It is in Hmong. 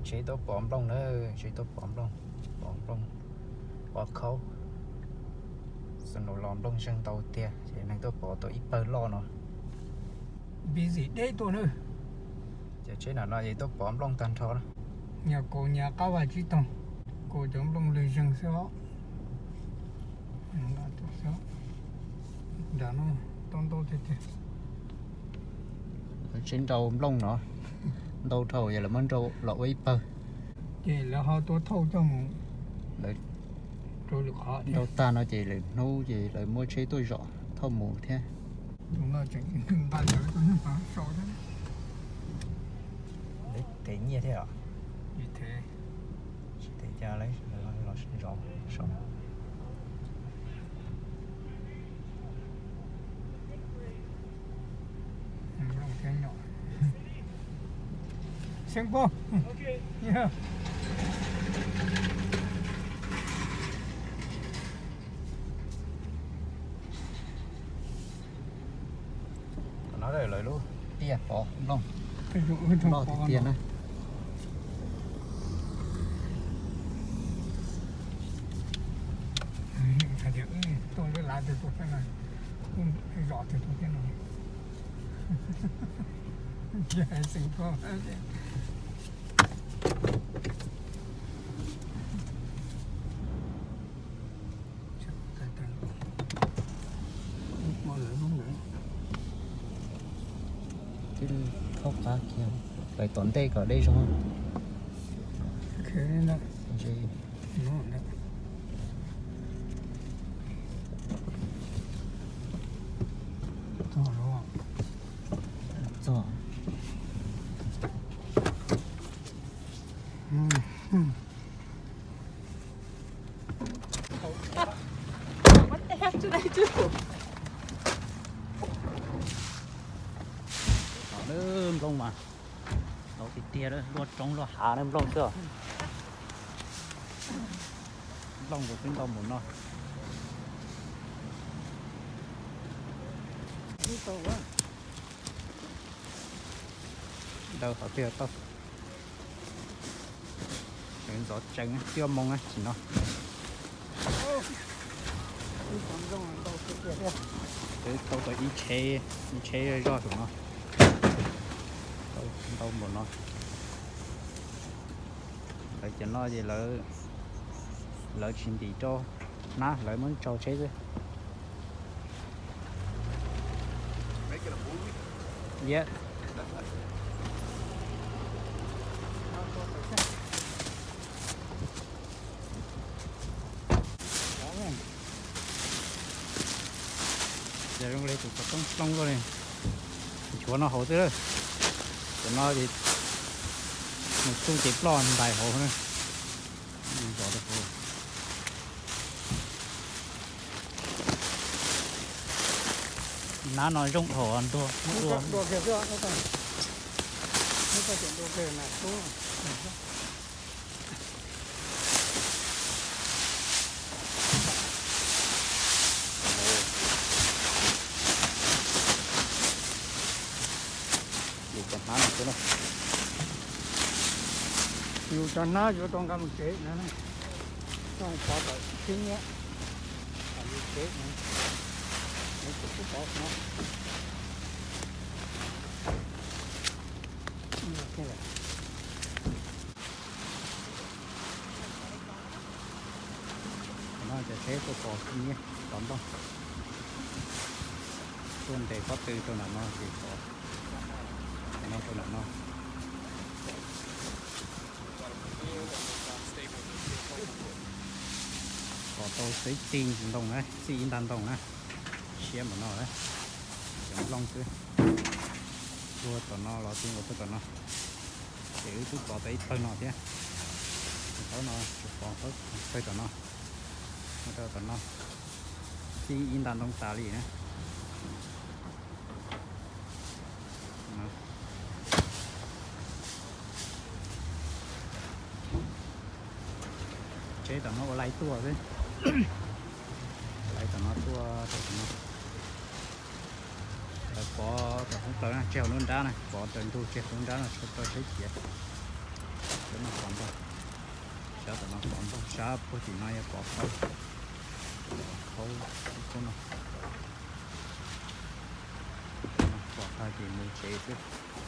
Tsheb tuaj pov nplooj na, tsheb tuaj pov nplooj, pov nplooj, pov khaub. Snow los nplooj zeeg ntau tiag ces neeg tuaj pov tau ib pawg loj no. Busy deb tuaj na. Ces tsheb nram no ces tuaj pov nplooj tag nrho na. Nyuam kaus nyuam qab vaj tsib taug, kaus cov nplooj lwg zeeg xwb os. Nram no tau ntau tiag tiag. Tsheb nrau nplooj no ntau dhau, yog lawv muab nrau los ua ib pawg. Ces lawv ho tuaj thauj coj mus. Lawv rau lwm qhov thiab. Nrau tag no ces lwm hnub ces lawv muab tsheb tuaj zom thauj mus thiab. Tus no tseem npaj ntawv tuaj nyob qhov sau thiab. Lawv them nyiaj thiab os. Tsis them. Tsis them cas lawv los zov saum. Xeev Pov. Tom no lawv lub tiaj pov nplooj loj tiag tiag na. Tuaj lub lav tus tus thiab no, zom tus tus thiab no. Xeev Pov. Tib thaub qab kiag, lawv tom ntej kom deb zog. Txog. What the heck did I do? Nplooj mas ntau tiag tiag, luaj roob luaj hav na, nplooj xwb. Nplooj kuj twb ntau npaum no. Daws qhov twg tau. Tseem ntxov tsees, twb moo na tsis no. Twb tau tau ib tsheb, ib tsheb zoj saum no. Tau ntau npaum no. Lawv cov no ces lawv tsis ntim rau hnab, lawv muab tsau tsheb xwb. Yep. Ces zoo li tus xov tooj plooj luaj li, nchuav no hauv xwb lawm. Cov no ces mus txuj ces ploj ntais hauv na. Zov rau hauv. Nab no zoo dhau ntuag muab dua. Yus cov hnab no xwb na. Yus cov hnab yuav tau nqa mus tsev na. Coj pov kom sib nyiab. Kom yus tsev, yus tsev twb pov no. No cov tsheb tuaj pov nyiaj pov nplooj, tuaj ntes pob tw rau nram no ces pov no rau nram no. Pov tau xwb txij ntoo na, txij ib nta ntoo na, siab npaum no na, cov nplooj xwb. Tuaj tom no los txij nkaus tuaj tom no, ces wb twb pov tau ib pawg no thiab. Thaum no tsuas pov pawg tom no, tom no, txij ib nta ntoo tas li na. Tsheb tom no ua laij tuaj xwb. Ua laij tom no tuaj rau tom no. Lawv pov tom hoob plaws na, tseg hauv nruab nrab na, pov raws ntug tseg hauv nruab nrab no, tsheb tau tsheb ciav. Cov no pov npog, sab tom no pov npog, sab puag tim no yog pov khaub, pov khaub ib khub no. Pov tag ces mus tsev xwb.